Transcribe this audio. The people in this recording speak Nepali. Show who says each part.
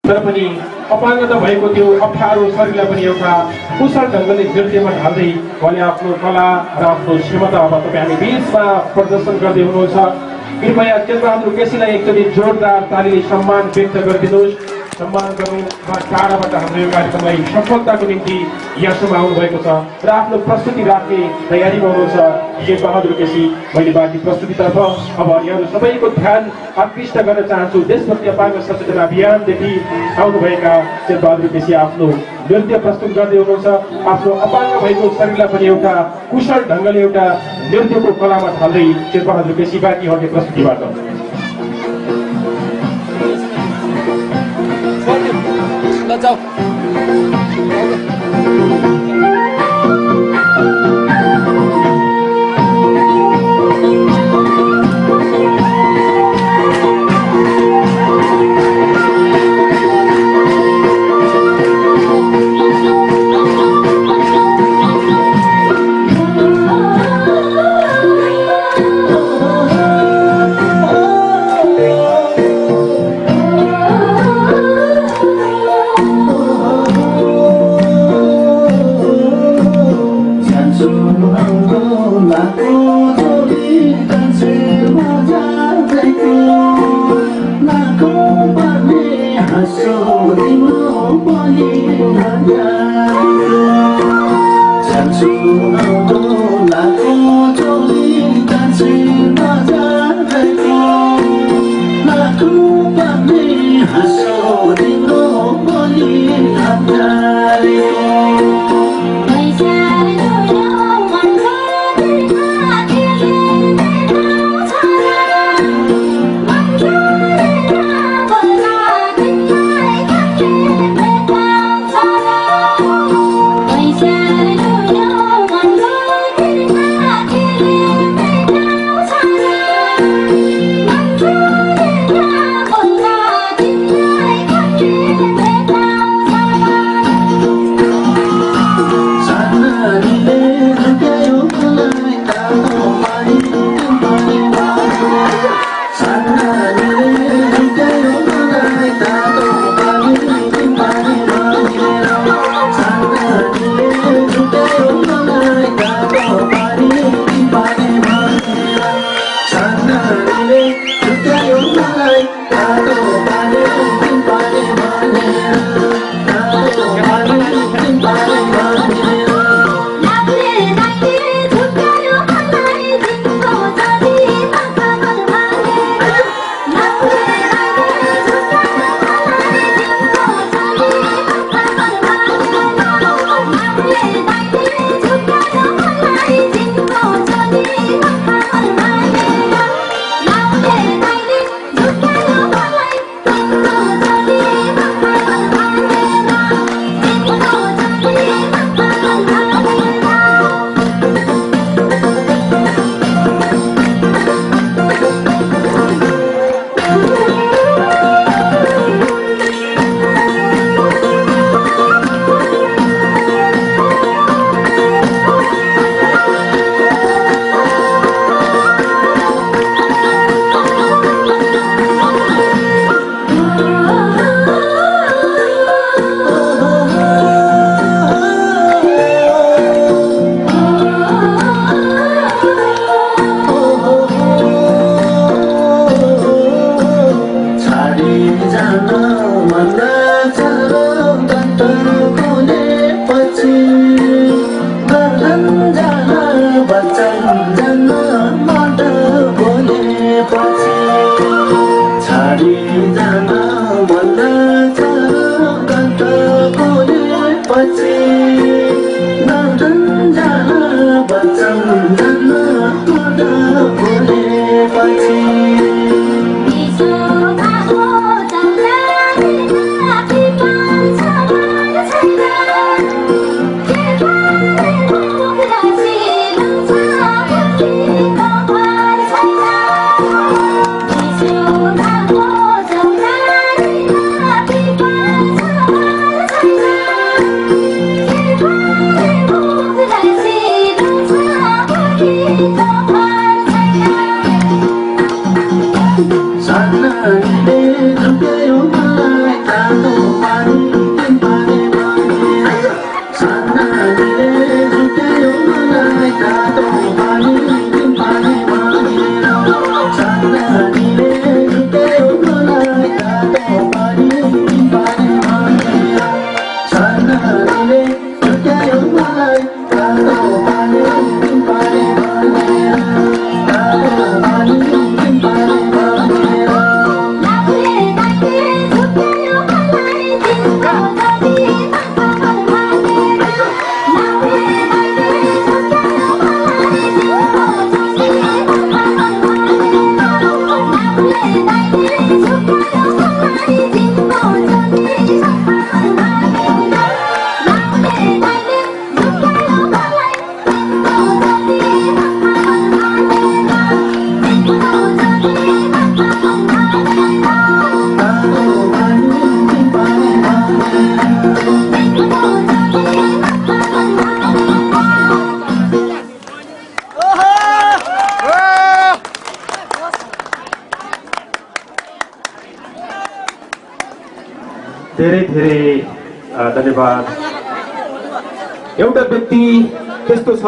Speaker 1: तर पनि अपाङ्गता भएको त्यो अप्ठ्यारो शरीरलाई पनि एउटा कुशल ढङ्गले नृत्यमा ढाल्दै उहाँले आफ्नो कला र आफ्नो क्षमता अब तपाईँ हामी बिचमा प्रदर्शन गर्दै हुनुहुन्छ। कृपया चेतबहादुर केसीलाई एकचोटि जोरदार तालीले सम्मान व्यक्त गरिदिनुहोस्। सम्मान गर्नु टाढाबाट हाम्रो यो कार्यक्रमलाई सफलताको निम्ति यहाँसम्म आउनुभएको छ र आफ्नो प्रस्तुति राख्ने तयारीमा हुनुहुन्छ चेतबहादुर केसी। मैले बाँकी प्रस्तुतितर्फ अब यहाँहरू सबैको ध्यान आकृष्ट गर्न चाहन्छु। देशभक्ति अपाङ्ग सचेतना अभियानदेखि आउनुभएका चेतबहादुर केसी आफ्नो नृत्य प्रस्तुत गर्दै हुनुहुन्छ। आफ्नो अपाङ्ग भएको शरीरलाई पनि एउटा कुशल ढङ्गले एउटा नृत्यको कलामा ढाल्दै चेतबहादुर केसी बाँकी हट्ने प्रस्तुतिबाट
Speaker 2: जाऊ।
Speaker 1: धेरै धेरै धन्यवाद। एउटा व्यक्ति त्यस्तो छ